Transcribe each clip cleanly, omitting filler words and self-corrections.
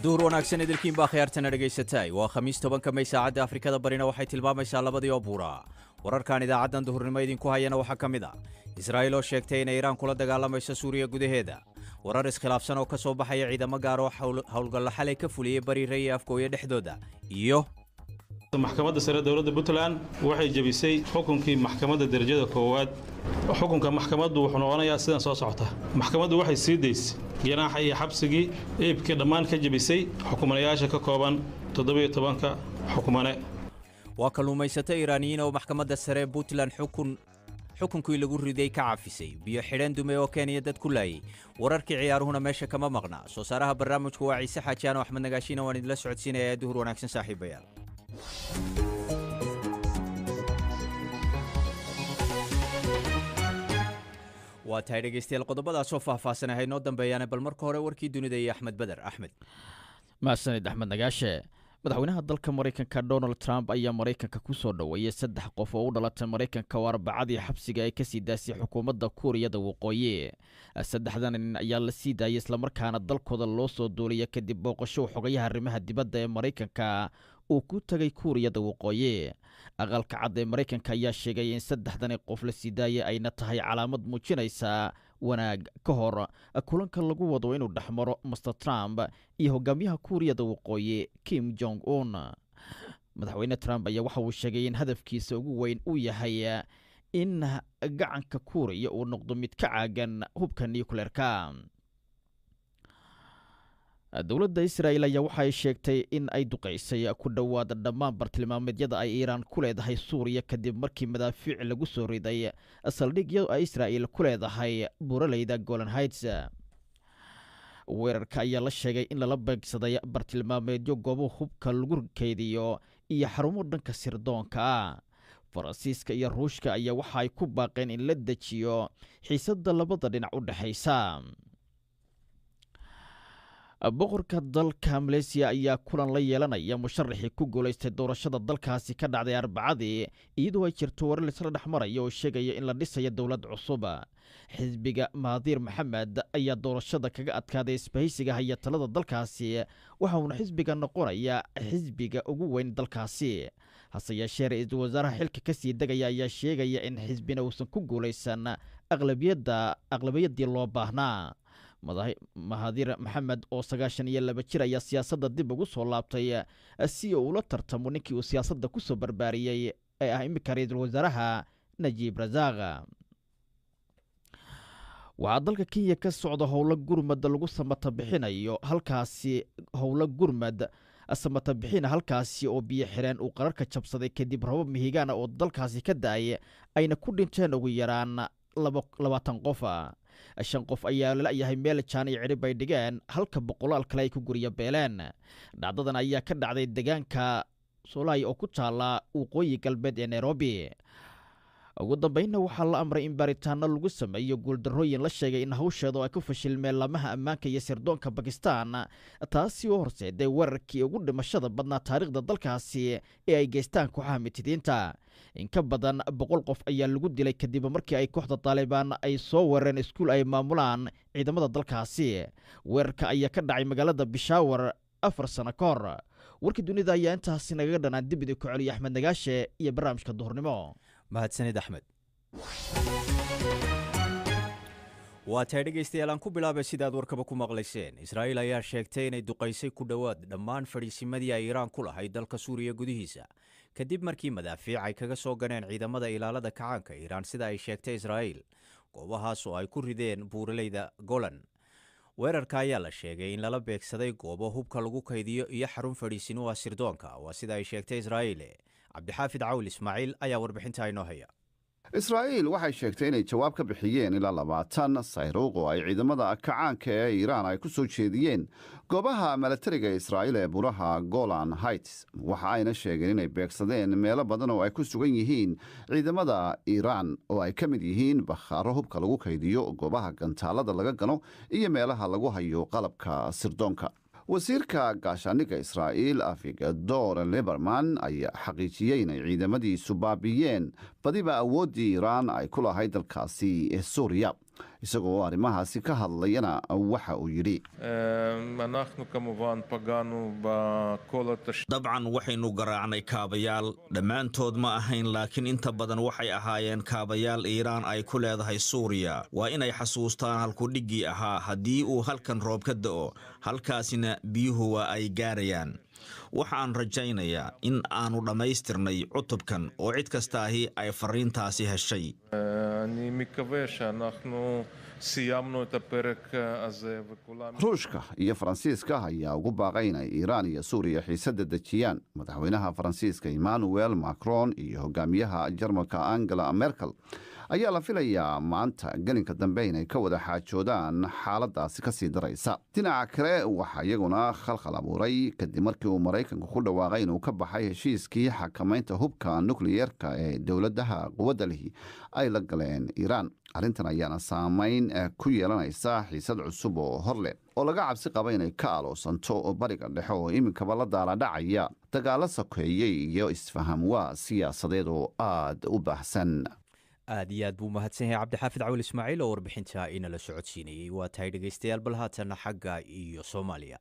Duhur wanaagsan idilkiinbaa khiyaartana dhegaysatay. Waa Khamiis, 10-ka May, saacadda Afrikada Barina waxay tilmaamaysaa 2-dii oo buura. Wararkan idaacaddan duhurnimo idinku hayana waxaa ka mid ah Israa'iil oo sheegtay inay Iiraan kula dagaalamayso Suuriya gudaheeda, warar iskhilaafsan oo ka soo baxaya ciidamo gaar oo howlgallo xalay ka fuliyey Bariire iyo Afgooye dhexdooda, iyo Maxkamadda Sare Dowladda Puntland waxay jebisay xukunkii maxkamadda derajada koowaad. Xukunka maxkamaddu wuxuu noqonayaa sidan soo socota: maxkamaddu waxay sii daysay ganaaxa iyo xabsigii iibkii dhammaan ka jebisay xukumanayaasha ka kooban 17-ka xukumane. Waa kalluumaysato Iiraaniyiin oo Maxkamadda Sare Puntland xukunkii lagu riday ka cafisay, biyo xidheen dume oo Kenya dad ku laayay. Wararkii ciyaaruhuna meesha kama maqna. Soo saaraha barnaamijku waa Ciise Xaajiano Axmed Nagaashiina, waan idinla socodsiinayaa. Duhur wanaagsan, saaxiibayaal. Waa tahay dhegeystayaal, qodobadaasoo faahfaahsan ahay noo dambeeyaane, bal marka hore warkii dunida iyo Axmed Beder Axmed. Mahadsanid, Axmed Nagaashe. Madaxweynaha dalka Maraykanka Donald Trump ayaa Maraykanka ku soo dhoweeyey saddex qof oo u dhalatay Maraykanka oo Arbacadii xabsiga ay kasii daasay xukuumadda Kuuriyada Waqooyi. Saddexdan nin ayaa la sii daayay islamarkaana dalkooda loo soo duulaya kadib booqasho xogayaha arrimaha dibadda ee Maraykanka uu ku tagay Kuuriyada Waqooyi. Aqalka Cad ee Maraykanka ayaa sheegay in saddexdani qof la sii daayay ayna tahay calaamad muujinaysa wanaag ka hor kulanka lagu wado inuu dhexmaro Mister Trump iyo hogaamiyaha Kuuriyada Waqooyi Kim Jong Un. Madaxweyne Trump ayaa waxa uu sheegay in hadafkiisa ugu weyn uu yahay in gacanka Kuuriya uu noqdo mid ka caagan hubka nucleerka. Dowladda Israel ayaa waxay sheegtay in ay duqaysay ku dhowaada dhammaan bartilmaameedyada ay Iiraan ku leedahay Suuriya, kadib markii madaafiic lagu soo riday saldhigyo ay Israa'il ku leedahay buuraleyda Golan Heights. Weerarka ayaa la sheegay in lala beegsaday bartilmaameedyo goobo hubka lagu keydiyo iyo xarumo dhanka sirdoonka ah. Faransiiska iyo Ruushka ayaa waxa ay ku baaqeen in la dejiyo xiisadda labada dhinac u dhexaysa. Boqorka dalka Maleysiya ayaa kulan la yeelanaya musharaxii ku guulaystay doorashada dalkaasi ka dhacday Arbacadii, iyadoo ay jirto warar laisla dhex maraya oo sheegaya in la dhisayo dowlad cusub. Xisbiga Mahadiir Maxamed ayaa doorashada kaga adkaaday isbahaysiga haya talada dalkaasi, waxa uuna xisbiga noqonaya xisbiga ugu weyn dalkaasi. Hase yeeshee, ra-iisul wasaaraha xilka kasii degaya ayaa sheegaya in xisbina uusan ku guulaysan aqlabiyadda aqlabiyaddii loo baahnaa. Mahadiir Maxamed oo 92 jir ayaa siyaasadda dib ugu soo laabtay si uu ula tartamo ninkii uu siyaasadda ku soo barbaariyey ee ah iminka ra-iisul wasaaraha Najiib Rasaaq. Waxaa dalka Kenya ka socda howlo gurmad lagu samata bixinayo halkaasi, howlo gurmad samata bixina halkaasi oo biyo xireen uu qararka jabsaday kadib rabab mihigaana oo dalkaasi ka da-ay, ayna ku dhinteen ugu yaraan 20 qof. Shan qof ayaa lala-yahay meel jaan iyo cidhib ay dhigeen, halka boqolaal kale ay ku guryo beeleen. Dhacdadan ayaa ka dhacday deegaanka Solai oo ku taala waqooyi galbeed ee Nairobi. Ugu dambeynna, waxaa la amray in baaritaano lagu sameeyo guuldarrooyin la sheegay in hawsheedu ay ku fashilmeen laamaha ammaanka iyo sirdoonka Bakistan, taasi oo horseeday weerarkii ugu dhimashada badnaa taariikhda dalkaasi ee ay geystaan kooxaha mitidiinta. In ka badan 100 qof ayaa lagu dilay kadib markii ay kooxda Taalibaan ay soo weerareen iskuul ay maamulaan ciidamada dalkaasi. Weerarka ayaa ka dhacay magaalada Bishaawar 4 sano ka hor. Warkii dunida ayaa intaasi nagaga dhanaan. Dib idinku celiya Axmed Nagaashe iyo barnaamijka duhurnimo. Mahadsanid, Axmed. Waa tahay dhegaystayaal, aan ku bilaabay sidaad warkaba ku maqlayseen. Israa'iil ayaa sheegtay inay duqaysay ku dhowaad dhammaan fadhiisimadii ay Iiraan ku lahayd dalka Suuriya gudihiisa, kadib markii madaafiic ay kaga soo ganeen ciidamada Ilaalada Kacaanka Iiraan, sida ay sheegtay Israa'iil, goobahaas oo ay ku rideen buuraleyda Golan. Weerarka ayaa la sheegay in lala beegsaday goobo hubka lagu kaydiyo iyo xarun fadhiisino ah sirdoonka, waa sida ay sheegtay Israa'iil. Cabdixaafid Cawl Ismaaciil ayaa warbixinta inoo haya. Israa'iil waxay sheegtay inay jawaab ka bixiyeen ilaa 20 sayruuq oo ay ciidamada kacaanka ee Iiraan ay ku soo jeediyeen goobaha milatariga Israa'iil ee buraha Golan Heights. Waxa ayna sheegeen inay beegsadeen meelo badan oo ay ku sugan yihiin ciidamada Iiraan, oo ay ka mid yihiin bakhaaro hubka lagu kaydiyo, goobaha gantaalada laga gano iyo meelaha lagu hayo qalabka sirdoonka. Wasiirka gaashaandhigga Israa'iil Avigdor Liberman ayaa xaqiijiyey inay ciidamadiisu baabiyeen badiba awooddii Iiraan ay ku lahayd dalkaasi ee Suuriya. Isagoo arrimahaasi ka hadlayana waxa uu yidhi: Dabcan waxaynu garaacnay kaabayaal, dhammaantood ma ahayn, laakiin inta badan waxay ahaayeen kaabayaal Iiraan ay ku leedahay Suuriya. Waa inay xasuustaan halkudhiggii ahaa: haddii uu halkan roob ka da'o, halkaasina biyuhu waa ay gaarayaan. Waxaan rajaynayaa in aannu dhammaystirnay cutubkan oo cid kastaahi ay farriintaasi heshay. Ruushka iyo Faransiiska ayaa ugu baaqay inay Iiraan iyo Suuriya xiisadda dejiyaan. Madaxweynaha Faransiiska Emmanuel Macron iyo hogaamiyaha Jarmalka Angela Merkel ayaa la filayaa maanta gelinka dambe inay ka wada xaajoodaan xaaladaasi kasii daraysa. Dhinaca kale, waxaa iyaguna khalkhal abuuray kadib markii uu Maraykanku ku dhawaaqay inuu ka baxay heshiiskii xakamaynta hubka nukliyeerka ee dowladaha quwadda lihi ay la galeen Iiraan. Arrintan ayaana saameyn ku yeelanaysa xiisad cusub oo hor leh oo laga cabsi qaba inay ka aloosanto Bariga Dhexe, oo iminkaba la daaladhacaya dagaalo sokeeyey iyo isfaham waa siyaasadeed oo aada u baahsan. Aad iyo aad buu mahadsan yahay Cabdixaafid Cawil Ismaaciil oo warbixinta inala socodsiinayey. Waa tahay dhegeystayaal, bal haatana xagga iyo Soomaaliya.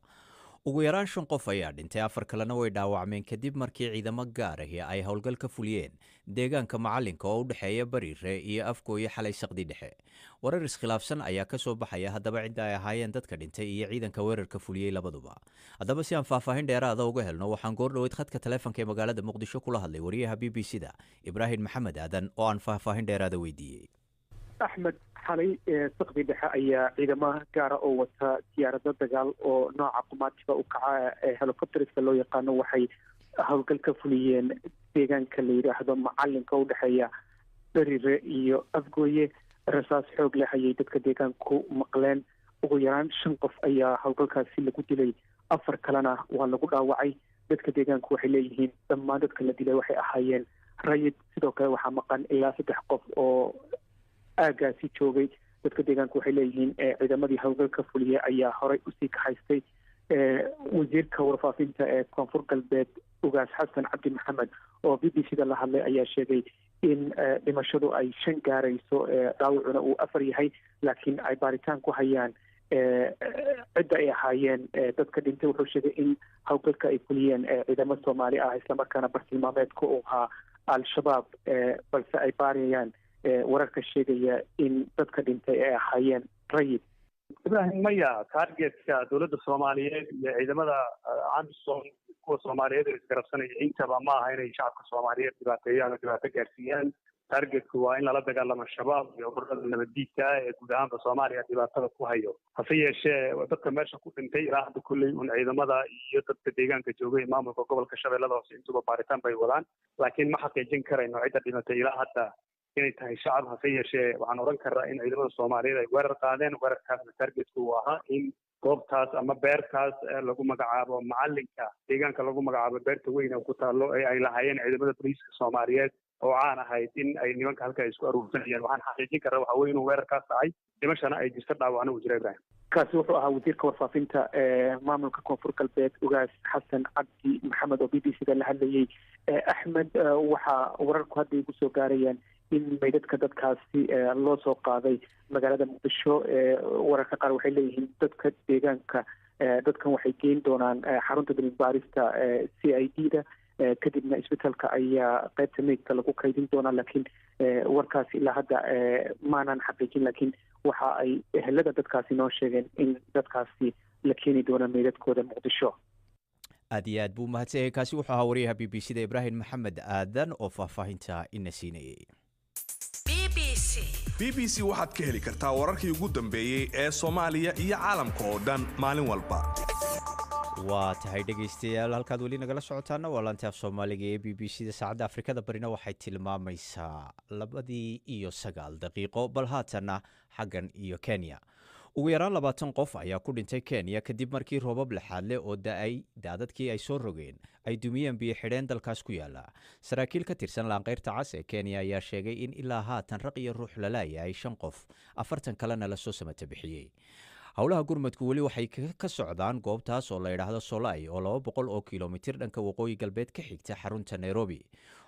Ugu yaraan shan qof ayaa dhintay, afar kalena way dhaawacmeen kadib markii ciidamo gaar ahi ay howlgal ka fuliyeen deegaanka Macalinka oo u dhexeeya Bariire iyo Afgooye xalay saqdi dhexe. Warar iskhilaafsan ayaa ka soo baxaya haddaba cidda ay ahaayeen dadka dhintay iyo ciidanka weerarka fuliyey labaduba. Haddaba si aan faahfaahin dheeraada uga helno, waxaan goordhoweyd khadka taleefonka ee magaalada Muqdisho kula hadlay wariyaha BBC da Ibraahim Maxamed Aadan oo aan faahfaahin dheeraada weydiiyey. Axmed, xalay saqdi dhexe ayaa ciidamo gaara oo wata diyaarado dagaal oo nooca qumaatiga u kaca ee helicopterska loo yaqaano waxay howlgal ka fuliyeen deegaanka la yidhaahdo Macalinka, u dhexeeya Berire iyo Afgooye. Rasaas xoog leh ayay dadka deegaanku maqleen. Ugu yaraan shan qof ayaa howlgalkaasi lagu dilay, afar kalena waa lagu dhaawacay. Dadka deegaanku waxay leeyihiin dhammaan dadka la dilay waxay ahaayeen rayid. Sidoo kale waxaa maqan ilaa saddex qof oo aagaasi joogay. Dadka deegaanku waxay leeyihiin ciidamadii howlgalka fuliya ayaa horey usii kaxaystay. Wasiirka warfaafinta ee Koonfur Galbeed, Ugaas Xasan Cabdi Maxamed, oo BBC da la hadlay ayaa sheegay in dhimashadu ay shan gaarayso, dhaawacuna uu afar yahay, laakiin ay baaritaan ku hayaan cidda ay ahaayeen dadka dhintay. Wuxuu sheegay in howlgalka ay fuliyeen ciidamo Soomaali ah, islamarkaana bartilmaameedka uu ahaa Al-Shabaab, balse ay baarayaan wararka sheegaya in dadka dhintay ay ahaayeen rayid. Ibrahim, maya, targetka dowladda Soomaaliyeed iyo ciidamada AMISOM, kuwa Soomaaliyeed oo isgarabsanaya intaba, ma aha inay shacabka Soomaaliyeed dhibaateeyaan oo dhibaato gaarsiiyaan. Targetku waa in lala dagaalamo Shabaab iyo ururada nabaddiidka ah ee guud ahaanba Soomaaliya dhibaatada ku hayo. Hase yeeshee, dadka meesha ku dhintay ilaa hadda kolley un ciidamada iyo dadka deegaanka joogay, maamulka gobolka Shabeellada Hoose intuba baaritaan bay wadaan, laakiin ma xaqiijin karayno cidda dhimatay ilaa hadda inay tahay shacab. Hase yeeshee, waxaan odhan karraa in ciidamada Soomaaliyeed ay weerar qaadeen, weerarkaasna targetku uu ahaa in goobtaas ama beertaas lagu magacaabo Macalinka, deegaanka lagu magacaabo Beerta Weyn oo ku taallo ee ay lahaayeen ciidamada booliiska Soomaaliyeed oo caan ahayd, in ay nimanka halka ay isku aruursanayeen. Waxaan xaqiijin karraa waxa weye inuu weerarkaas dhacay, dhimashana ay jirto, dhaawacna uu jira, Ibrahim. Kaasi wuxuu ahaa wasiirka warfaafinta ee maamulka Koonfur Galbeed, Ugaas Xasan Cabdi Maxamed, oo BBC da la hadlayey. Axmed, waxaa wararku hadda igu soo gaarayaan in meydadka dadkaasi loo soo qaaday magaalada Muqdisho. Wararka qaar waxay leeyihiin dadka deegaanka dadkan waxay geyn doonaan xarunta dambibaarista CID da, kadibna isbitaalka ayaa qaybta meydka lagu kaydin doonaa, laakiin warkaasi ilaa hadda maanan xaqiijin. Laakiin waxa ay ehelada dadkaasi noo sheegeen in dadkaasi la keeni doono meydadkooda Muqdisho. Aad iyo aad buu mahadsanyahay. Kaasi wuxuu ahaa wariyaha BBC da Ibraahim Maxamed Aadan oo faahfaahinta ina siinayay. BBC waxaad ka heli kartaa wararkii ugu dambeeyey ee Soomaaliya iyo caalamka oo dhan maalin walba. Waa tahay dhegaystayaal, halkaad weli nagala socotaana waa laanta af Soomaaliga ee BBC da. Saacadda Afrikada Barina waxay tilmaamaysaa 2:09. Bal haatanna xaggan iyo Kenya. Ugu yaraan 20 qof ayaa ku dhintay Kenya kadib markii roobab laxaadle oo da'ay daadadkii ay soo rogeen ay dumiyeen biyo xidheen dalkaas ku yaala. Saraakiil ka tirsan Laanqayrta Cas ee Kenya ayaa sheegay in ilaa haatan raq iyo ruux lalaayay shan qof, 40 kalena lasoo samata bixiyey. Howlaha gurmadku weli waxay ka socdaan goobtaas oo la yidhaahdo Solai, oo 200 oo kilomitir dhanka waqooyi galbeed ka xigta xarunta Nairobi.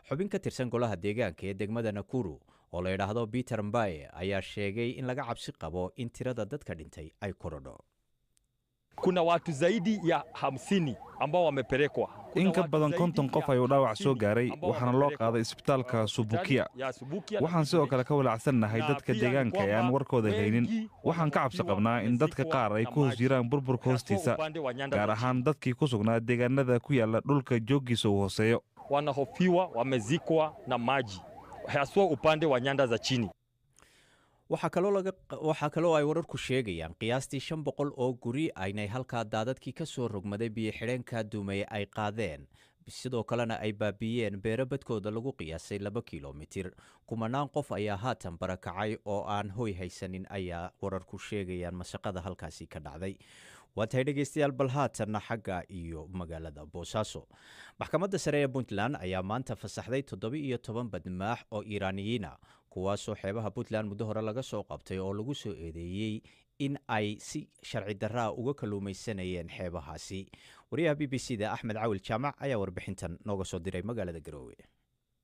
Xubin ka tirsan golaha deegaanka ee degmada Nakuru oo la yidhaahdo Peter Mbaye ayaa sheegay in laga cabsi qabo in tirada dadka dhintay ay korodho. Kuna watu zaidi ya 50 ambao wamepelekwa. In ka badan 50 qof ayuu dhaawac soo gaaray, waxaana loo qaaday isbitaalka Subukiya. Waxaan sidoo kale ka walacsannahay dadka deegaanka ee aan warkooda haynin. Waxaan ka cabsi qabnaa in dadka qaar ay ku hoos jiraan burburka hoostiisa, gaar ahaan dadkii ku sugnaa deegaanada ku yaalla dhulka jooggiisa uu hooseeyo. Wanahofiwa wamezikwa na maji, haswa upande wa nyanda za chini. Waxaa kaloo ay wararku sheegayaan qiyaastii 500 oo guri aynay halkaa daadadkii ka soo rogmaday biyo xidheenka dumay ay qaadeen, sidoo kalena ay baabiiyeen beero badkooda lagu qiyaasay 2 kilomitir. Kumanaan qof ayaa haatan barakacay oo aan hoy haysanin, ayaa wararku sheegayaan mashaqada halkaasi ka dhacday. Waa tahay dhegeystayaal, bal haatanna xagga iyo magaalada Boosaaso. Maxkamadda sare ee Puntland ayaa maanta fasaxday 17 badmaax oo Iiraaniyiina, kuwaasoo xeebaha Puntland muddo hore laga soo qabtay oo lagu soo eedeeyey in ay si sharci darraa uga kalluumaysanayeen xeebahaasi. Wariyaha BBC da Axmed Cawil Jaamac ayaa warbixintan nooga soo diray magaalada Garoowe.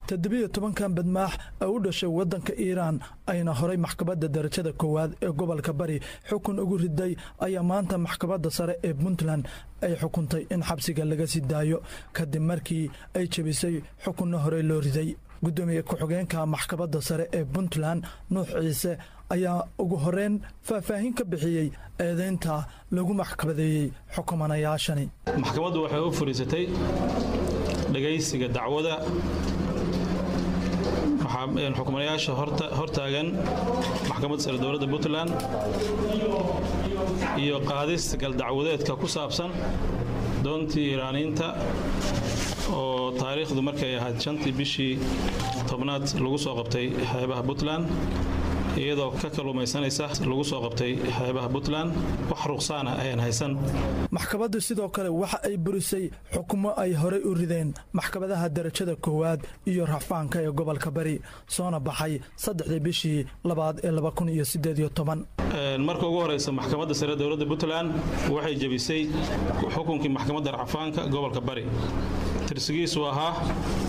17-kan badmaax ee u dhashay waddanka Iiraan ayna horay maxkamadda darajada koowaad ee gobolka Bari xukun ugu riday ayaa maanta maxkamadda sare ee Puntland ay xukuntay in xabsiga laga sii daayo, kadib markii ay jebisay xukunna horey loo riday. Guddoomiye ku-xigeenka maxkamadda sare ee Puntland Nuux Ciise ayaa ugu horeyn faahfaahin ka bixiyey eedeynta lagu maxkamadeeyey xukumanayaashani. Maxkamaddu waxay u fariisatay dhegaysiga dacwada xukumanayaasha hortaagan maxkamadda sare dowladda Puntland iyo qaadis galdacwadeedka ku saabsan doontii Iiraaniyiinta oo taariikhdu markay ahayd 5-tii bishii 10aad lagu soo qabtay xeebaha Puntland iyadoo ka kalluumaysanaysa, lagu soo qabtay xeebaha Puntland wax ruqsaana ayaan haysan. Maxkamaddu sidoo kale waxa ay burisay xukumo ay horey u rideen maxkamadaha darajada koowaad iyo racfaanka ee gobolka Bari, soona baxay 3-dii bishii 2aad ee 2018. Marka ugu horeysa, maxkamadda sare dowladda Puntland waxay jebisay xukunkii maxkamadda racfaanka gobolka Bari tirsigiisu ahaa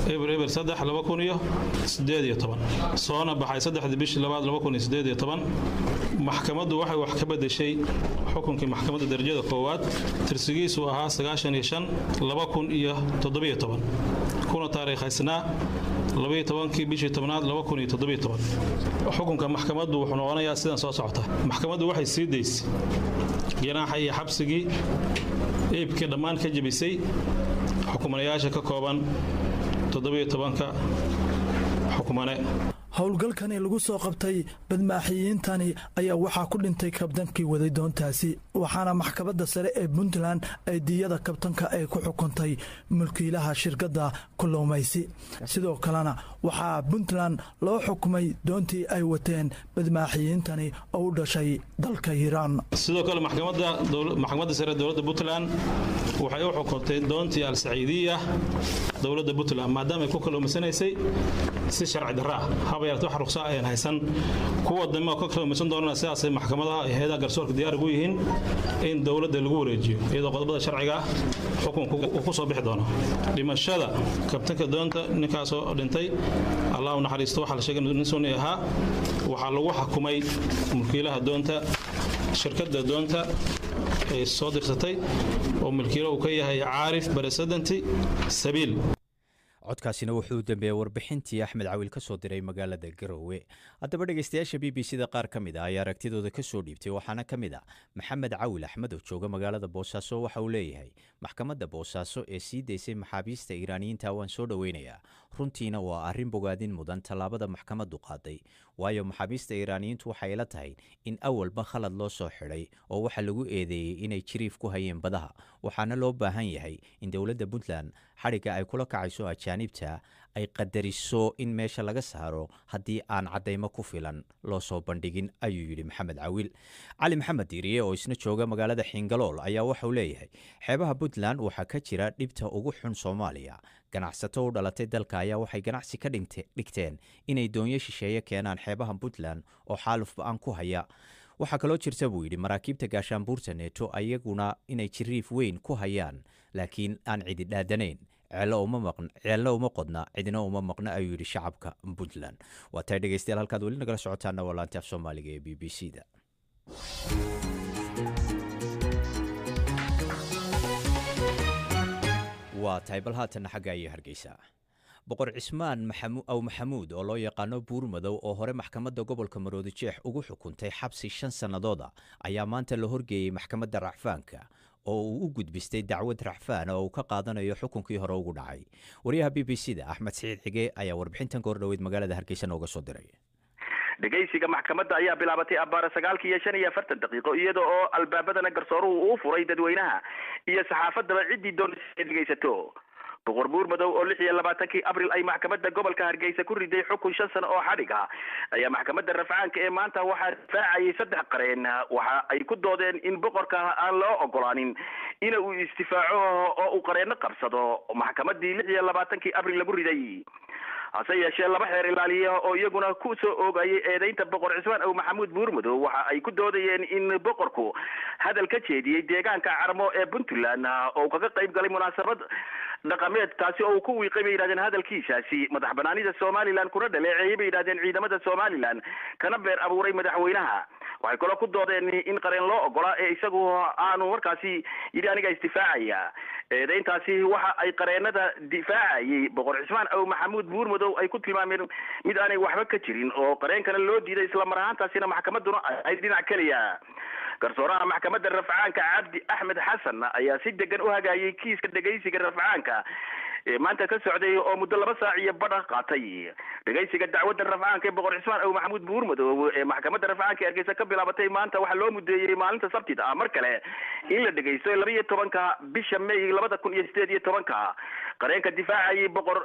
0 0 3 2018, soona baxay 3-dii bishii 2aad 2018. Maxkamaddu waxay wax ka bedeshay xukunkii maxkamadda darajada koowaad tirsigiisu ahaa 95 2017, kuna taariikhaysnaa 12-kii bishii 10aad 2017. Xukunka maxkamaddu wuxuu noqonayaa sidan soo socota: maxkamaddu waxay sii daysay ganaaxa iyo xabsigii iibkii dhammaan ka jebisay xukumanayaasha ka kooban 17-ka xukumane. Howlgalkani lagu soo qabtay badmaaxiyiintani ayaa waxaa ku dhintay kabtankii waday doontaasi, waxaana maxkamadda sare ee Puntland ay diyada kabtanka ay ku xukuntay mulkiilaha shirkadda kalluumaysi. Sidoo kalena waxaa Puntland loo xukumay doontii ay wateen badmaaxiyiintani oo u dhashay dalka Iiraan. Sidoo kale maxkamadda sare dowladda Puntland waxay u xukuntay doontii Al-Saciidiya dowladda Puntland, maadaama ay ku kalluumaysanaysay si sharci darra ah, haba yaratee wax ruqsa ayaan haysan. Kuwa dambe oo ka kalluumaysan doonana sidaasay maxkamadaha iyo hayadaha garsoorka diyaar ugu yihiin in dowladda lagu wareejiyo, iyadoo qodobada sharciga ah xukunku uu ku soo bixi doono. Dhimashada kabtanka doonta, ninkaasoo dhintay, Allah u naxariisto, waxaa la sheegay nin sunni ahaa, waxaa lagu xukumay mulkiilaha doonta, shirkadda doonta ay soo dirsatay oo milkiilo uu ka yahay Caarif Baresedanti Sabiil. Codkaasina wuxuu u dambeeyey warbixintii Axmed Cawil ka soo diray magaalada Garoowe. Haddaba dhegeystayaasha BBC da qaar ka mid ah ayaa aragtidooda ka soo dhiibtay, waxaana ka mid ah Maxamed Cawil Axmed oo jooga magaalada Boosaaso. Waxa uu leeyahay: "Maxkamadda Boosaaso ee sii daysay maxaabiista Iiraaniyiinta waan soo dhoweynayaa. Runtiina waa arrin bogaadin mudan tallaabada maxkamaddu qaaday, waayo maxaabiista Iiraaniyiintu waxay ila tahay in awalba khalad loo soo xidhay oo waxaa lagu eedeeyey inay jiriif ku hayeen badaha. Waxaana loo baahan yahay in dowladda Puntland xadhigga ay kula kacayso ajaanibta ay qadariso in meesha laga saaro haddii aan caddaymo ku filan loo soo bandhigin," ayuu yidhi Maxamed Cawil. Cali Maxamed Diiriye oo isna jooga magaalada Xiingalool ayaa waxauu leeyahay: "Xeebaha Puntland waxaa ka jira dhibta ugu xun Soomaaliya. Ganacsato u dhalatay dalka ayaa waxay ganacsi ka dhigteen inay doonyo shisheeye keenaan xeebaha Puntland oo xaaluf ba-an ku haya. Waxaa kaloo jirta," buu yidhi, "maraakiibta gaashaanbuurta NATO ayaguna inay jiriif weyn ku hayaan, laakiin aan cidi dhaadanayn. Ceelna uma qodna, cidina uma maqna, ayuu yidhi shacabka Puntland. Waa tahay dhegeystayaal, halkaad weli nagala socotaana waa laanta af Soomaaliga ee BBC da. Waa tahay, bal haatanna xagga iyo Hargeysa. Boqor Cismaan Aw Maxamuud oo loo yaqaano Buurmadow, oo hore maxkamadda gobolka Maroodi Jeex ugu xukuntay xabsi 5 sannadooda, ayaa maanta la horgeeyey maxkamadda racfaanka oo uu u gudbistay dacwad racfaan oo uu ka qaadanayo xukunkii hore ugu dhacay. Wariyaha BBC da Axmed Siciid Xige ayaa warbixintan goor dhoweyd magaalada Hargeysa nooga soo diray. Dhegaysiga maxkamadda ayaa bilaabatay abbaara 9:45, iyada oo albaabadana garsooruhu uu furay dadweynaha iyo saxaafaddaba ciddii doonaysa inay dhegaysato. Boqor Buurmadow oo 26-kii Abril ay maxkamadda gobolka Hargeysa ku riday xukun 5 sano oo xadhig ah ayaa maxkamadda rafcaanka ee maanta waxaa difaacayay saddex qareen. Waxa ay ku doodeen in boqorka aan loo ogolaanin in uu isdifaaco oo uu qareenno qabsado maxkamaddii 26-kii Abril lagu riday. Hase yeeshee, laba xeer ilaaliya oo iyaguna ku soo oogayay eedeynta Boqor Cismaan Aw Maxamuud Buurmadow waxa ay ku doodayeen in boqorku hadal ka jeediyey deegaanka Carmo ee Puntland oo uu kaga qayb galay munaasabad dhaqameed, taasi oo uu ku wiiqay, bay yidhahdeen, hadalkiisaasi madax banaanida Somaliland, kuna dhaleeceeyey, bay yidhahdeen, ciidamada Somaliland, kana beer abuuray madaxweynaha. Waxay kaloo ku doodeen in qareen loo ogolaa ee isagu aanu markaasi yidhi aniga isdifaacaya. Eedeyntaasi waxa ay qareenada difaacayay Boqor Cismaan Aw Maxamuud Buurmadow ay ku tilmaameen mid aanay waxba ka jirin oo qareenkana loo diiday, isla mar ahaantaasina maxkamadduna ay ahayd dhinac keliya. Garsooraha maxkamadda rafcaanka Cabdi Axmed Xasan ayaa si degan u hagaayay kiiska dhegaysiga rafcaanka ee maanta ka socday oo muddo 2 saac iyo badha qaatay. Dhegaysiga dacwadda rafcaanka ee Boqor Cismaan Aw Maxamuud Buurmadow ee maxkamadda rafcaanka ee Hargeysa ka bilaabatay maanta waxaa loo mudeeyey maalinta Sabtida ah mar kale in la dhegaysto, 12-ka bisha May 2018-ka. Qareenka difaacayay Boqor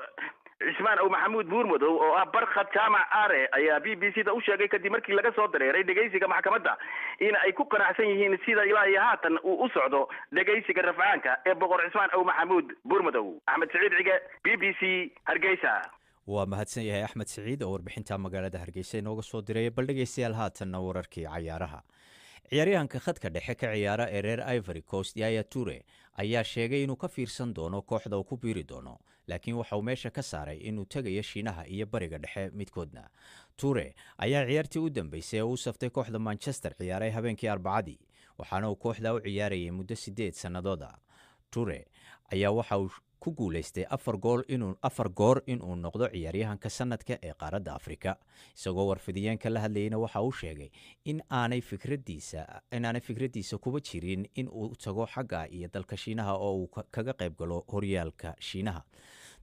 Cismaan Aw Maxamuud Buurmadow oo ah Barkhad Jaamac Aare ayaa BBC da u sheegay kadib markii laga soo dareeray dhegaysiga maxkamadda in ay ku qanacsan yihiin sida ilaa iyo haatan uu u socdo dhegaysiga rafcaanka ee Boqor Cismaan Aw Maxamuud Buurmadow. Axmed Siciid Cige, BBC, Hargeysa. Waa mahadsan yahay Axmed Siciid oo warbixinta magaalada Hargeysa inooga soo diray. Bal dhegeystayaal, haatanna wararkii cayaaraha. Ciyaaryahanka khadka dhexe ka ciyaara ee reer Ivory Coast Yaya Toure ayaa sheegay inuu ka fiirsan doono kooxda uu ku biiri doono, laakiin waxa uu meesha ka saaray inuu tegayo Shiinaha iyo Bariga Dhexe midkoodna. Toure ayaa ciyaartii u dambeysay ee uu saftay kooxda Manchester ciyaaray habeenkii Arbacadii, waxaana uu kooxda u ciyaarayay muddo 8 sannadooda. Toure ayaa waxa uu ku guulaystay afar gool inuu afar goor inuu noqdo ciyaaryahanka sanadka ee qaaradda Afrika. Isagoo warfidiyeenka la hadlayeyna waxa uu sheegay in aanay fikraddiisa kuba jirin in uu tago xagga iyo dalka Shiinaha oo uu kaga qayb galo horyaalka Shiinaha.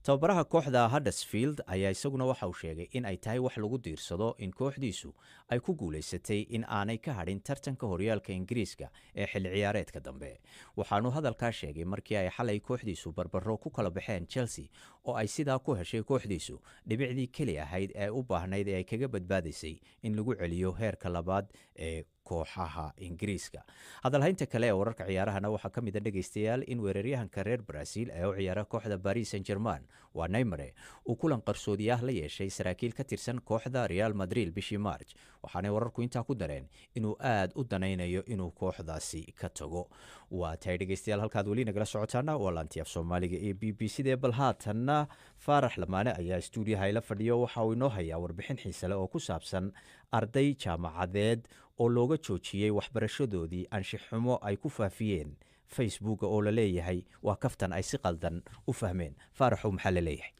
Tababaraha kooxda Huddersfield ayaa isaguna waxa uu sheegay in ay tahay wax lagu diirsado in kooxdiisu ay ku guulaysatay in aanay ka hadhin tartanka horyaalka Ingiriiska ee xilli ciyaareedka dambe. Waxaanu hadalkaa sheegay markii ay xalay kooxdiisu barbaro ku kala baxeen Chelsea oo ay sidaa ku heshay kooxdiisu dhibicdii keli ahayd ee u baahnayd ee ay kaga badbaadaysay in lagu celiyo heerka labaad ee kooxaha Ingiriiska. Hadalhaynta kale ee wararka ciyaarahana waxaa ka mid a, dhegaystayaal, in weeraryahanka reer Brazil ee u ciyaara kooxda Paris Saint Germain, waa Neymar, uu kulan qarsoodi ah la yeeshay saraakiil ka tirsan kooxda Real Madrid bishii March, waxaanay wararku intaa ku dareen inuu aad u danaynayo inuu kooxdaasi ka tago. Waa tahay dhegaystayaal, halkaad weli nagala socotaana waa laantii af Soomaaliga ee BBC de. Bal haatanna Faarax Lamaane ayaa stuudiyaha ila fadhiyo. Waxa uu inoo hayaa warbixin xiise leh oo ku saabsan arday jaamacadeed oo looga joojiyey waxbarashadoodii anshixumo ay ku faafiyeen Facebooka oo la leeyahay waa kaftan ay si qaldan u fahmeen. Faaraxow, maxaa la leeyahay?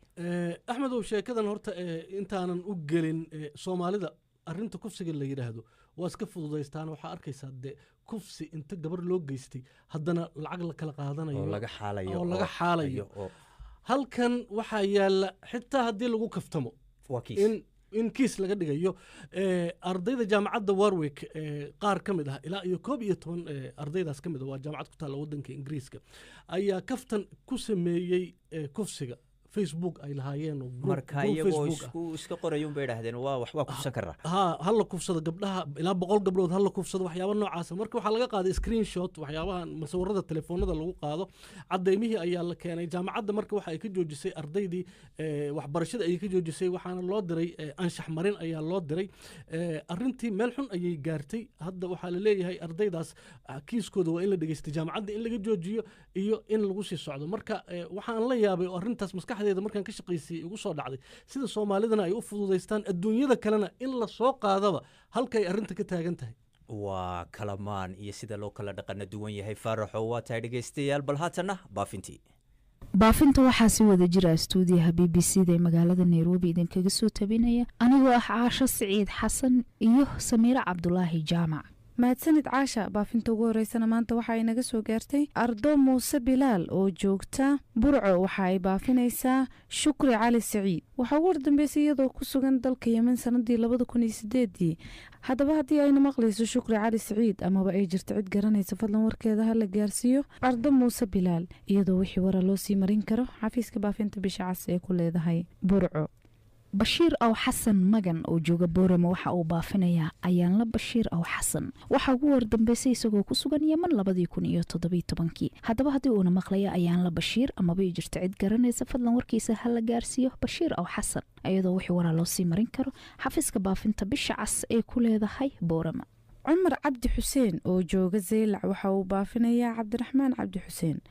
Axmedow, sheekadan horta intaanan u gelin, Soomaalida arrinta kufsiga la yidhaahdo waa iska fududaystaan. Waxaa arkaysaa dee kufsi inta gabar loo geystay haddana lacag la kala qaadanayo oo laga xaalayo. Oo laga xaalayo. Halkan waxaa yaalla xitaa haddii lagu kaftamo in kiis laga dhigayo. Ardayda jaamacadda Warwick qaar ka mid ah, ilaa iyo 11 ardaydaas ka mid ah, waa jaamacad ku taalla waddanka Ingiriiska, ayaa kaftan ku sameeyey kufsiga. Facebook ay lahaayeen oo Marka group iyagoo Facebook ah. Isku iska qorayuun bay idhaahdeen waa wax waa kufsan karaa. Ha, hala kufsado gabdhaha, ilaa 100 gabdhood hala kufsado, waxyaaba noocaasa. Marka waxaa laga qaaday screenshot, waxyaabahan masawirada telefoonada lagu qaado, cadeymihii ayaa la keenay jaamacadda. Marka waxa ay ka joojisay ardaydii waxbarashada ayay ka joojisay, waxaana loo diray anshax marin ayaa loo diray. Arrintii meel xun ayay gaartay. Hadda waxaa la leeyahay ardaydaas kiiskooda waa in la dhegeystay, jaamacadda in laga joojiyo iyo in lagu sii socdo. Marka waxaan la yaabay oo arrintaas maskaxdeeda markaan ka shaqaysiyey igu soo dhacday sida Soomaalidana ay u fududaystaan, adduunyada kalena in la soo qaadaba halkay arrinta ka taagan tahay. Waa kalamaan iyo sida loo kala dhaqana duwan yahay, Faaraxo. Waa tahay dhegaystayaal, bal haatanna baafintii. Baafinta waxaa si wada jira stuudiyaha BBC da ee magaalada Nairobi idinkaga soo tabinaya anigoo ah Caasho Siciid Xasan iyo Samiire Cabdulaahi Jaamac. Mahadsanid, Caasha. Baafinta ugu horeysana maanta waxa ay naga soo gaartay Ardo Muuse Bilaal oo joogta Burco. Waxa ay baafinaysaa Shukri Cali Saciid. Waxaa ugu hordambeysay iyadoo ku sugan dalka Yemen sanadii 2008-dii. Haddaba haddii ayna maqlayso Shukri Cali Saciid amaba ay jirto cid garanaysa, fadlan warkeeda ha la gaarsiiyo Ardo Muuse Bilaal, iyadoo wixii wara loo sii marin karo xafiiska baafinta Bisha Cas ee ku leedahay Burco. Bashiir Aw Xasan Magan oo jooga Boorama waxa uu baafinayaa Ayaanla Bashiir Aw Xasan. Waxaa ugu wardambeysay isagoo ku sugan Yeman 2017-kii. Haddaba haddii uuna maqlaya Ayaanla Bashiir amaba ay jirto cid garanaysa, fadlan warkiisa ha la gaarsiiyo Bashiir Aw Xasan, iyadoo wixii waraa loo sii marin karo xafiiska baafinta Bisha Cas ee ku leedahay Boorama. Cumar Cabdi Xuseen oo jooga Zeylac waxa uu baafinayaa Cabdiraxmaan Cabdi Xuseen.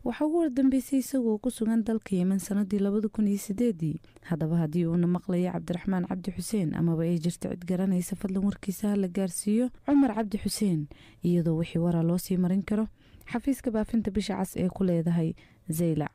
Waxaa ugu wardambeysay isagoo ku sugan dalka Yemen sanadii 2008-dii. Haddaba haddii uuna maqlayo Cabdiraxmaan Cabdi Xuseen amaba ay jirto cid garanaysa, fadlan warkiisa ha la gaarsiiyo Cumar Cabdi Xuseen, iyadoo wixii waraa loo sii marin karo xafiiska baafinta Bisha Cas ee ku leedahay Zeylac.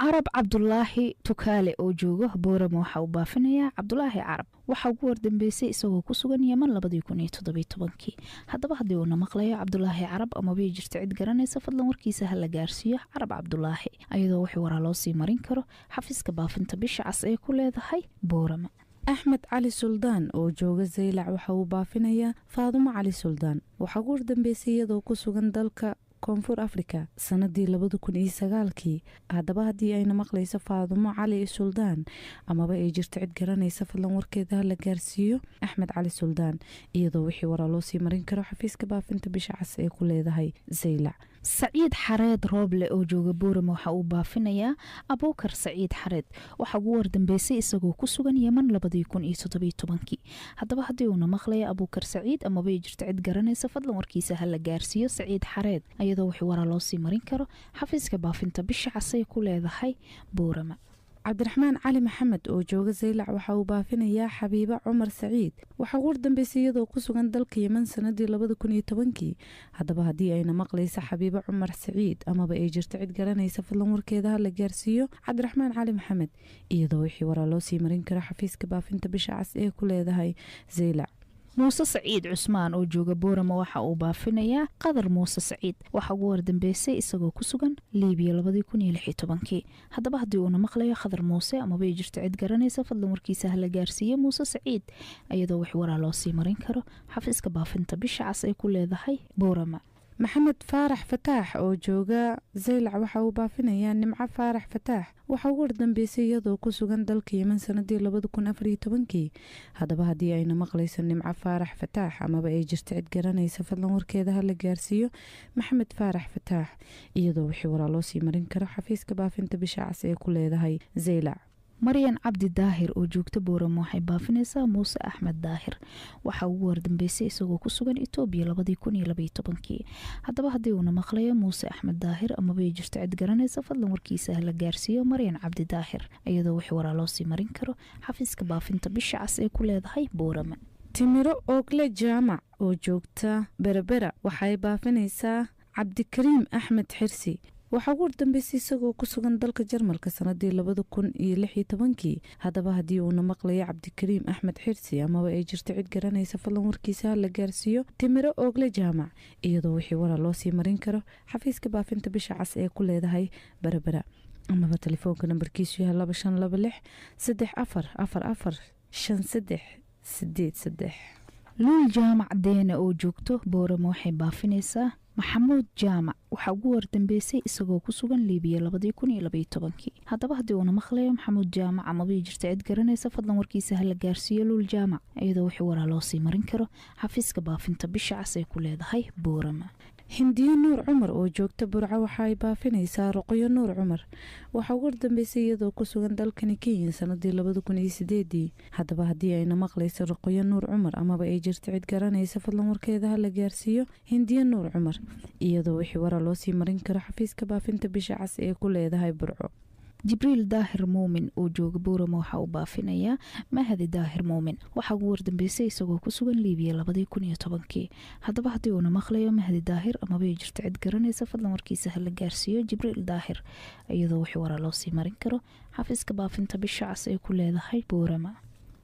Carab Cabdulaahi Tukaale oo jooga Boorama waxa uu baafinayaa Cabdulaahi Carab. Waxaa ugu wardambeysay isagoo ku sugan Yeman 2017-kii. Haddaba haddii uuna maqlayo Cabdulaahi Carab amaba ay jirto cid garanaysa, fadlan warkiisa ha la gaarsiiyo Carab Cabdulaahi, iyadoo wixii waraa loo sii marin karo xafiiska baafinta Bisha Cas ee ku leedahay Boorama. Axmed Cali Suldaan oo jooga Zaylac waxa uu baafinayaa Faadumo Cali Suldaan. Waxaa ugu wardambeysay iyadoo ku sugan dalka Koonfur Africa sanadii 2009-kii. Haddaba haddii ayna maqlayso Faadumo Cali Suldaan amaba ay jirto cid garanaysa, fadlan warkeeda ha la gaarsiiyo Axmed Cali Suldaan, iyadoo wixii waraa loo sii marin karo xafiiska baafinta Bisha Cas ee ku leedahay Zaylac. Saciid Xareed Rooble oo jooga Boorama waxa uu baafinayaa Abuukar Saciid Xareed. Waxaa ugu wardambeysay isagoo ku sugan Yeman 2017-kii. Haddaba haddii uuna maqlaya Abuukar Saciid amaba ay jirto cid garanaysa, fadlan warkiisa ha la gaarsiiyo Saciid Xareed, iyadoo wixii waraa loo sii marin karo xafiiska baafinta Bisha Cas ay ku leedahay Boorama. Cabdiraxmaan Cali Maxamed oo jooga Zaylac waxa uu baafinayaa Xabiibe Cumar Saciid. Waxaa ugu wardambeysay iyadoo ku sugan dalka Yemen sanadii 2010-kii. Haddaba haddii ayna maqlaysa Xabiibe Cumar Saciid amaba ay jirto cid garanaysa, fadlan warkeeda ha la gaarsiiyo Cabdiraxmaan Cali Maxamed, iyadoo wixii waraa loo sii marin karo xafiiska baafinta Bisha Cas ee ku leedahay Zaylac. Muuse Saciid Cusmaan oo jooga Boorama waxa uu baafinayaa Qadar Muuse Saciid. Waxaa ugu wardambeysay isagoo ku sugan Liibiya 2016-kii. Haddaba haddii uuna maqlayo Khadar Muuse amaba ay jirto cid garanaysa, fadlan warkiisa ha la gaarsiiyo Muuse Saciid, iyadoo wax waraa loo sii marin karo xafiiska baafinta Bisha Cas ay ku leedahay Boorama. Maxamed Faarax Fataax oo jooga Zaylac waxa uu baafinayaa Nimco Faarax Fataax. Waxaa ugu wardambeysay iyadoo ku sugan dalka Yemen sanadii 2014-kii. Haddaba haddii ayna maqlayso Nimco Faarax Fataax amaba ay jirto cid garanaysa, fadlan warkeeda ha la gaarsiiyo Maxamed Faarax Fataax, iyadoo wixii waraa loo sii marin karo xafiiska baafinta Bisha Cas ee ku leedahay Zaylac. Maryan Cabdi Daahir oo joogta Boorama waxay baafinaysaa Muuse Axmed Daahir. Waxaa ugu wardambeysay isagoo ku sugan Itoobiya 2012-kii. Haddaba haddii uuna maqlayo Muuse Axmed Daahir amaba ay jirto cid garanaysa, fadlan warkiisa ha la gaarsiiyo Maryan Cabdi Daahir, iyadoo wixii waraa loo sii marin karo xafiiska baafinta Bisha Cas ee ku leedahay Boorama. Timiro Oogle Jaamac oo joogta Berbera waxay baafinaysaa Cabdikariim Axmed Xirsi. Waxaa ugu wardambeysay isagoo ku sugan dalka Jarmalka sanadii 2016-kii. Haddaba haddii uuna maqlayo Cabdikariim Axmed Xirsi amaba ay jirto cid garanaysa, fadlan warkiisa ha la gaarsiiyo Timiro Oogle Jaamac, iyadoo wixii waraa loo sii marin karo xafiiska baafinta Bisha Cas ee ku leedahay Berbera amaba telefoonka nambarkiisu yahay 252634445383. Luul Jaamac Deene oo joogto Boorama waxay baafinaysaa Maxamuud Jaamac waxaa ugu wardambeysay isagoo ku sugan Liibiya 2012-kii. Haddaba haddii uuna maqlayo Maxamuud Jaamac amaba jirta cid garanaysa, fadlan warkiisa hala gaarsiiyo Luul Jaamac, iyadoo wixii waraa loo sii marin karo xafiiska baafinta Bisha Cas ay ku leedahay Boorama. Hindiyo Nuur Cumar oo joogta Burco waxa ay baafinaysaa Ruqyo Nuur Cumar. Waxaa ugu wardambeysay iyadoo ku sugan dalkani Kenya sanadii 2008-dii. Haddaba haddii ayna maqlayso Ruqyo Nuur Cumar amaba ay jirto cid garanaysa, fadlan warkeeda ha la gaarsiiyo Hindiyo Nuur Cumar, iyadoo wixii wara loo sii marin karo xafiiska baafinta Bisha Cas ee ku leedahay Burco. Jibriil Daahir Muumin oo jooga Boorama waxa uu baafinayaa Mahadi Daahir Muumin. Waxaa ugu wardambeysay isagoo ku sugan Liibiya 2010-kii. Haddaba haddii uuna maqlayo Mahadi Daahir amaba ay jirto cid garanaysa, fadlan warkiisa hala gaarsiiyo Jibriil Daahir, iyadoo wixii waraa loo sii marin karo xafiiska baafinta Bisha Cas ay ku leedahay Boorama.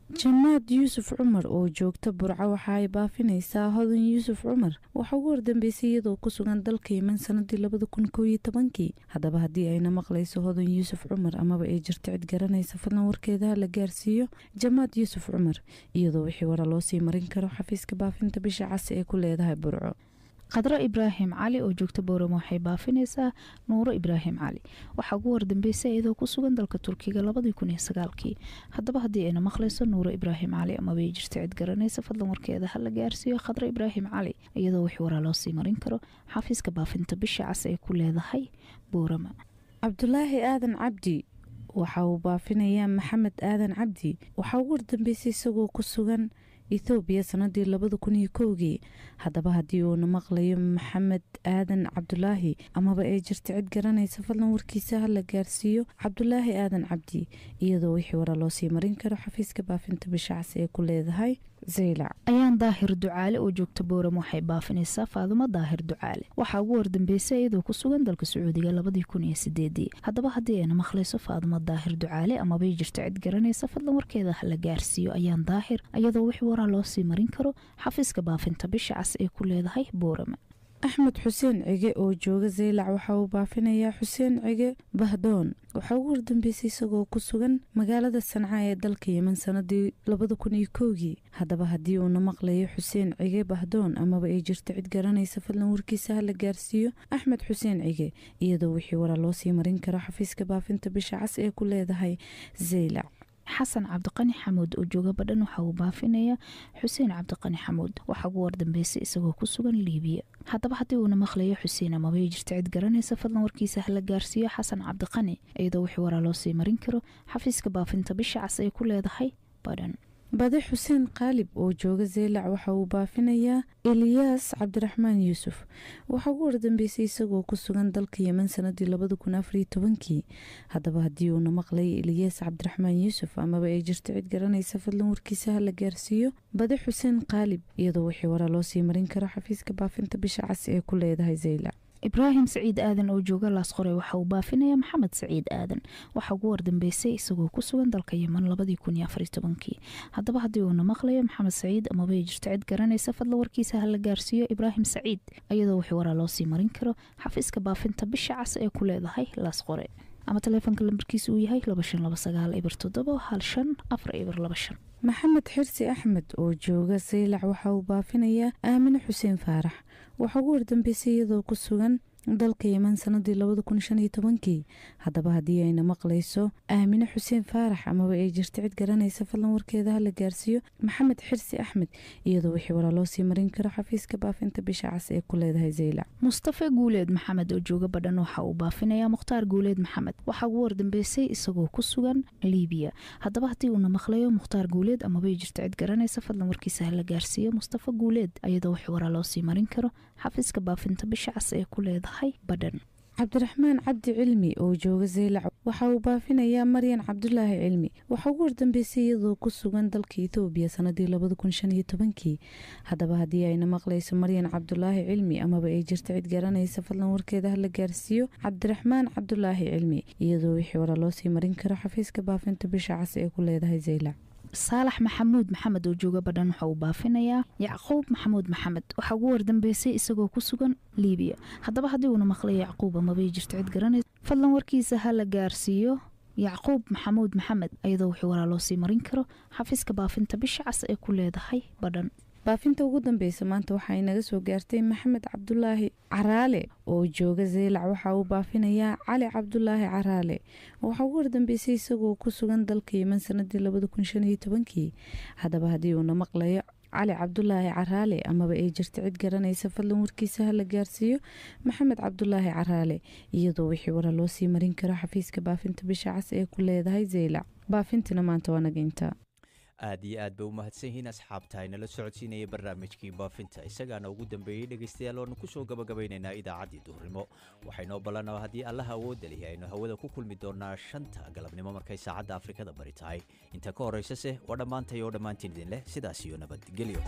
Jamaad Yuusuf Cumar oo joogta Burco waxa ay baafinaysaa Hodan Yuusuf Cumar. Waxaa ugu wardambeysay iyadoo ku sugan dalka Yeman sanadii 2011-kii. Haddaba haddii ayna maqlayso Hodan Yuusuf Cumar amaba ay jirto cid garanaysa, fadlan warkeeda ha la gaarsiiyo Jamaad Yuusuf Cumar, iyadoo wixii wara loo sii marin karo xafiiska baafinta Bisha Cas ee ku leedahay Burco. Khadro Ibraahim Cali oo joogta Boorama waxay baafinaysaa Nuuro Ibraahim Cali. Waxaa ugu wardambeysay iyadoo ku sugan dalka Turkiga 2009-kii. Haddaba haddii ayna maqlayso Nuuro Ibraahim Cali amaba ay jirto cid garanaysa, fadlan warkeeda ha la gaarsiiyo Khadro Ibraahim Cali, iyadoo wixii waraa loo sii marin karo xafiiska baafinta Bisha Cas ay ku leedahay Boorama. Cabdulaahi Aadan Cabdi waxa uu baafinayaa Maxamed Aadan Cabdi. Waxaa ugu wardambeysay isagoo ku sugan Ethoobiya sanadii 2001-gii. Haddaba haddii uuna maqlayo Maxamed Aadan Cabdulaahi amaba ay jirta cid garanaysa, fadlan warkiisa ha la gaarsiiyo Cabdulaahi Aadan Cabdi, iyadoo wixii wara loo sii marin karo xafiiska baafinta Bisha Cas ee ku leedahay Zaylac. Ayaan Daahir Ducaale oo joogta Boorama waxay baafinaysaa Faadumo Daahir Ducaale. Waxaa ugu wardambeysay iyadoo ku sugan dalka Sacuudiga 2008-dii. Haddaba haddii ayna maqlayso Faadumo Daahir Ducaale amabay jirto cid garanaysa, fadlan warkeeda ha la gaarsiiyo Ayaan Daahir, iyadoo wixii waraa loo sii marin karo xafiiska baafinta Bisha Cas ee ku leedahay Boorama. Axmed Xuseen Cige oo jooga Zaylac waxa uu baafinayaa Xuseen Cige Bahdoon. Waxaa ugu wardambeysay isagoo ku sugan magaalada Sanca ee dalka Yeman sanadii 2001-gii. Haddaba haddii uuna maqlayo Xuseen Cige Bahdoon amaba ay jirto cid garanaysa, fadlan warkiisa ha la gaarsiiyo Axmed Xuseen Cige, iyadoo wixii wara loo sii marin karo xafiiska baafinta Bisha Cas ee ku leedahay Zaylac. Xasan Cabdiqani Xamuud oo jooga Badhan waxa uu baafinayaa Xuseen Cabdiqani Xamuud. Waxaa ugu wardambeysay isagoo ku sugan Liibiya. Haddaba haddii uuna maqlayo Xuseen amabay jirta cid garanaysa, fadlan warkiisa hala gaarsiiyo Xasan Cabdiqani, iyadoo wixii waraa loo sii marin karo xafiiska baafinta Bisha Cas ay ku leedahay Badhan. Bade Xuseen Qaalib oo jooga Zeylac waxa uu baafinayaa Eliyaas Cabdiraxmaan Yuusuf. Waxaa ugu wardambeysay isagoo ku sugan dalka Yemen sanadii 2014-kii. Haddaba haddii uuna maqlay Eliyaas Cabdiraxmaan Yuusuf amaba ay jirto cid garanaysa, fadlan warkiisa ha la gaarsiiyo Bade Xuseen Qaalib, iyadoo wixii waraa loo sii marin karo xafiiska baafinta Bisha Cas ee ku leedahay Zeylac. Ibraahim Saciid Aadan oo jooga Laasqore waxa uu baafinaya Maxamed Saciid Aadan. Waxaa ugu wardambeysay isagoo ku sugan dalka Yeman 2014-kii. Haddaba haddii uuna maqlayo Maxamed Saciid amaba ay jirto cid garanaysa, fadla warkiisa ha la gaarsiiyo Ibraahim Saciid, iyadoo wixii waraa loo sii marin karo xafiiska baafinta Bisha Cas ee ku leedahay Laasqore, ama taleefonka lambarkiisa uu yahay 2529 07 154025. Maxamed Xirsi Axmed oo jooga Saylac waxa uu baafinayaa Aamine Xuseen Faarax. Waxaa ugu wardambeysay iyadoo ku sugan dalka Yeman sanadii 2015-kii. Haddaba haddii ayna maqlayso Aamine Xuseen Faarax amaba ay jirto cid garanaysa, fadlan warkeeda ha la gaarsiiyo Maxamed Xirsi Axmed, iyadoo wixii waraa loo sii marin karo xafiiska baafinta Bisha Cas ee ku leedahay Zeylac. Mustafe Guuleed Maxamed oo jooga Badhan waxa uu baafinayaa Mukhtaar Guuleed Maxamed. Waxaa ugu wardambeysay isagoo ku sugan Liibiya. Haddaba haddii uuna maqlayo Mukhtaar Guuleed amaba ay jirto cid garanaysa, fadlan warkiisa ha la gaarsiiyo Mustafa Guuleed, iyadoo wixii waraa loo sii marin karo xafiiska baafinta Bisha Cas ee ku leedahay Badhan. Cabdiraxmaan Cabdi Cilmi oo jooga Zeylac waxa uu baafinayaa Maryan Cabdulaahi Cilmi. Waxaa ugu wardambeysay iyadoo ku sugan dalka Ethoobiya sanadii 2015-kii. Haddaba haddii ayna maqlayso Maryan Cabdulaahi Cilmi amaba ay jirto cid garanaysa, fadlan warkeeda ha la gaarsiiyo Cabdiraxmaan Cabdulaahi Cilmi, iyadoo wixii waraa loo sii marin karo xafiiska baafinta Bisha Cas ee ku leedahay Zeylac. Saalax Maxamuud Maxamed oo jooga Badhan waxa uu baafinayaa Yacquub Maxamuud Maxamed. Waxaa ugu wardambeysay isagoo ku sugan Liibiya. Haddaba haddii uuna maqlay Yacquub amabay jirto cid garanaysa, fadlan warkiisa ha la gaarsiiyo Yacquub Maxamuud Maxamed, iyadoo wixii waraa loo sii marin karo xafiiska baafinta Bisha Cas ee ku leedahay Badhan. Baafinta ugu dambeysa maanta waxaa inaga soo gaartay Maxamed Cabdulaahi Caraale oo jooga Zeylac. Waxa uu baafinayaa Cali Cabdulaahi Caraale. Waxaa ugu hordambeysay isagoo ku sugan dalka Yeman sanadii 2015-kii. Haddaba haddii uuna maqlayo Cali Cabdulaahi Caraale amaba ay jirta cid garanaysa, fadlan warkiisa hala gaarsiiyo Maxamed Cabdulaahi Caraale, iyadoo wixii wara loo sii marin karo xafiiska baafinta Bisha Cas ee ku leedahay Zeylac. Baafintina maanta waa naga intaa. Aad iyo aad bay u mahadsan yihiin asxaabta inala socodsiinaya barnaamijkii baafinta, isagaana ugu dambeeyey, dhegaystayaal, oonu kusoo gabagabaynaynaa idaacaddii duhurnimo. Waxaynoo ballanaa haddii Allaha awoodda lihi aynu hawada ku kulmi doonaa 5ta galabnimo markay saacadda Afrikada Bari tahay. Inta ka horraysase waa dhammaantay oo dhammaantiin idin leh sidaas iyo nabadgelyo.